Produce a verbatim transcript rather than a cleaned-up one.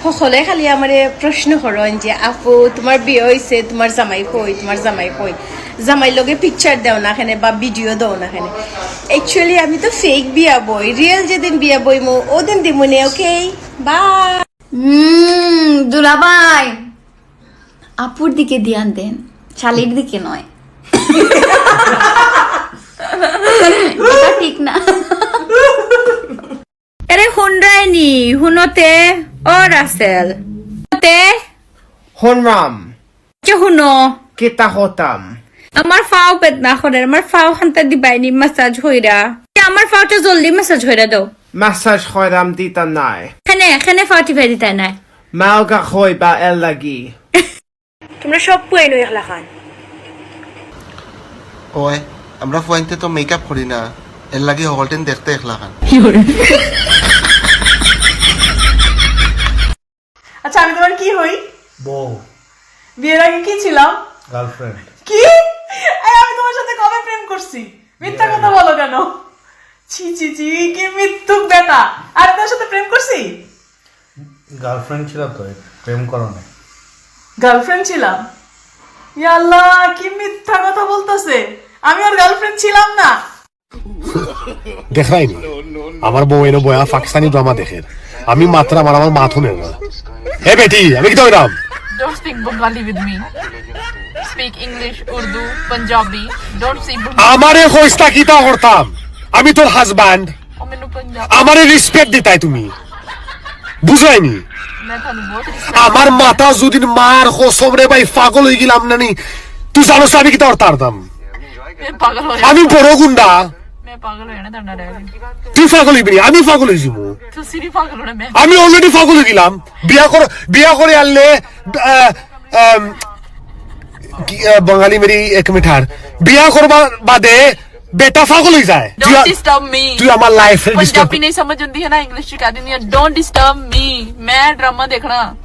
হকলে খালি আমারে প্রশ্ন করইন যে, "আপু, তুমার বিয়া অইছে, তুমার জামাই কই, তুমার জামাই কই? জামাইর লগে পিকচার দেও না কেনে বা ভিডিও দেও না কেনে?" Actually আমি তো ফেক বিয়া বই, রিয়েল যেদিন বিয়া বইমু ওদিন দিমুনে। ওকে, বাই। হুম, দুলাভাই, আপুর দিকে ধ্যান দেন, শালির দিকে নয়। এটা ঠিক না। আরে হুনরায়নি, হুনো তে, ও রাসেল। তে, হুনরাম। কে হুনো? কিতা কইতাম? আমার ফাও বেদনা করের, আমার ফাও খানতা দিবায়নি ম্যাসাজ কইরা। আমার ফাওটা জলদি ম্যাসাজ কইরা দেও। ম্যাসাজ কইরাম দিতা নায়। কেনে, কেনে ফাও টিপাই দিতা নায়? মাওগা কইবা এর লাগি। তুমরা সব পুয়াইন অউ একলাখান। ওই, আমরা পুয়াইন্তে তো মেকআপ করি না, এর লাগি হকলটেন দেখতে একলাখান। আচ্ছা, আমি তুমার কি হই? বউ। বিয়ার আগে কি ছিলাম? গার্লফ্রেন্ড। কি? এই, আমি তুমার সাথে কবে প্রেম করছি? মিথ্যা কথা বলো কেন? ছি ছি ছি, কি মিথ্যুক বেটা। আমি তুমার সাথে প্রেম করছি? গার্লফ্রেন্ড ছিলা তো, প্রেম করো নাই। গার্লফ্রেন্ড ছিলাম? ইয়া আল্লাহ, কি মিথ্যা কথা বলতাছে। আমি ওর গার্লফ্রেন্ড ছিলাম না। দেখরায়নি, আমার বউ এনে বয়া পাকিস্তানি ড্রামা দেখের। আমি মাতরাম আর আমার মাত হুনের না। এ বেটি, আমি কিতা কইরাম? Don't speak Bengali with me. Speak English, Urdu, Punjabi. Don't speak Bengali. আমারে কইস না কিতা করতাম, আমি তোর হাজব্যান্ড। ও মেনু পাঞ্জাব। আমারে রেসপেক্ট দিতায় তুমি, বুঝরায়নি? আমার মাথা যুদি মার কসম রে ভাই, পাগল অইগেলাম না নি। তুই জানোস না আমি কিতা করতাম? আমি বড় গুন্ডা। তুই পাগল অইবি নি, আমি পাগল অইযিমু। আমি অলরেডি পাগল অইগেলাম। বিয়া কর, বিয়া করে আনলে, আহ, আম, কি, আহ, বাঙালি মেরি এক মিঠার। বিয়া করবার বাদে বেটা পাগল অইযায়। তুই Don't আ-, disturb me। তুই আমার লাইফে ডিস্টার্ব। पंजाबी नहीं समझ आंदी है ना, इंग्लिश सिखा देनी है। Don't disturb me, मैं ड्रामा देखना।